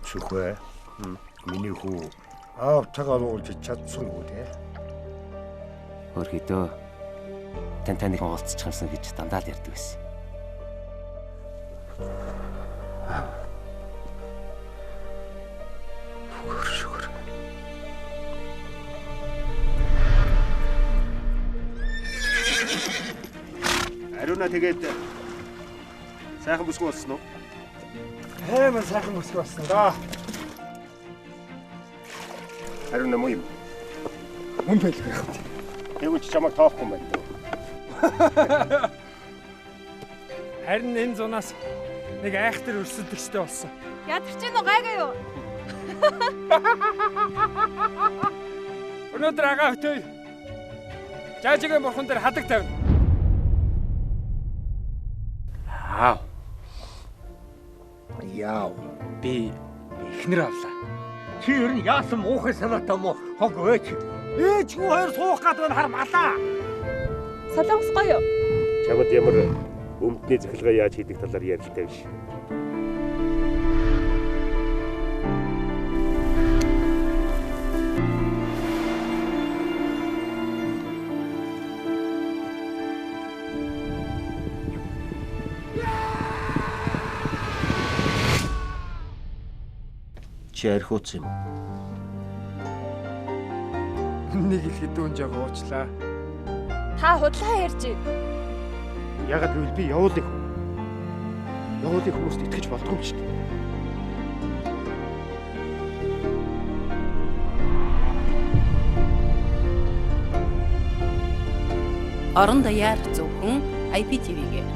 Сүхбээ. Миний хүү аавтайгаа уулзаж чадсангүй дээ. Хөрхөдөө тань таныг уулзчих юмсан гэж дандаа л ярьдаг байсан. Шүгэр шүгэр. Ариуна тэгээд сайхан бүсгүй болсон уу? Амар сайхан бүсгүй болсон доо. Ариуна муу юм. Мөн байлгүй яах вэ? Тэгвэл чи чамайг тоохгүй юм байна дөө. Харин энэ зунаас нэг айхтар өрсөлдөгчтэй болсон. Ядарч гин үү гайгүй юу? Өнөөдөр агаа хөтөө жаажигийн бурхан дээр хадаг тавина. Аав. Яав. Би эхнэр авлаа. Чи ер нь яасан муухай санаатай мó хог өөч. Ээжгүй хоёр суух гад байна хар малаа. Солонгос гоё юу? Чамд ямар өмдний цахилгаан яаж хийдэг талаар ярилтай биш. Чи архиуц юм уу? Нэг л хэдүүн жоо уучлаа. Та худлаа ярьж байна. Ягаад гэвэл би явуулыг явуулыг хүмүүст итгэж болдгоо юм шүү дээ. Орон даяар зөвхөн IPTV-гээр.